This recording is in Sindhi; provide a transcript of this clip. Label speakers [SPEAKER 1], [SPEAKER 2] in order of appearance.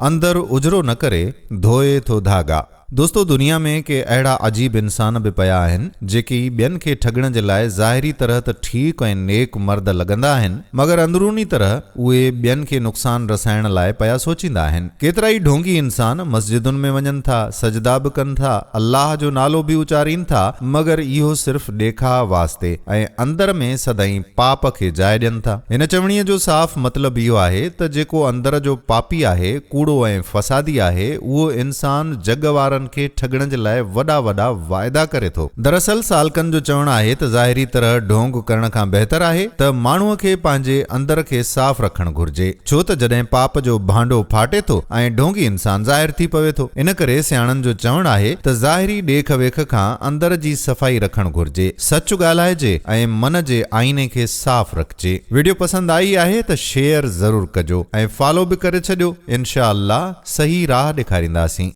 [SPEAKER 1] اندر اجرو نه ڪري، ڌوئي ٿو ڌاڳا. دوستو دنيا ۾ ڪي اهڙا عجيب انسان به پيا آهن، جيڪي ٻين کي ٺڳڻ جي لاء ظاهري طرح ته ٺيڪ ۽ نيڪ مرد لڳندا آهن، مگر اندروني طرح اهي ٻين کي نقصان رسائڻ لاء پيا سوچيندا آهن. ڪيترائي ڍونگي انسان مسجدن ۾ وڃن ٿا، سجدا به ڪن ٿا، الله جو نالو به اچارين ٿا، مگر اهو صرف ڏيکاء واسطي ۽ اندر ۾ سدائين پاپ کي جاء ڏين ٿا. هن چوڻيء جو صاف مطلب اهو آهي ته جيڪو اندر جو پاپي آهي، ڪوڙو ۽ فسادي آهي، اهو انسان جڳ وارن کي ٺڳڻ جي لاء وڏا وڏا واعدا ڪري ٿو. دراصل سالڪن جو چوڻ آهي ته ظاهري طرح ڍونگ ڪرڻ کان بهتر آهي ته ماڻهوء کي پنهنجي اندر کي صاف رکڻ گهرجي، ڇو ته جڏهن پاپ جو ڀانڊو ڦاٽي ٿو ۽ ڍونگي انسان ظاهر ٿي پوي ٿو. ان ڪري سياڻن جو چوڻ آهي ته ظاهري ڏيک ويک کان اندر جي صفائي رکڻ گهرجي، سچ ڳالهائجي ۽ من جي آئيني کي صاف رکجي. وڊيو پسند آئي آهي ته شيئر ضرور ڪجو ۽ فالو به ڪري ڇڏيو انشاء الله صحيح راهه ڏيکارينداسين.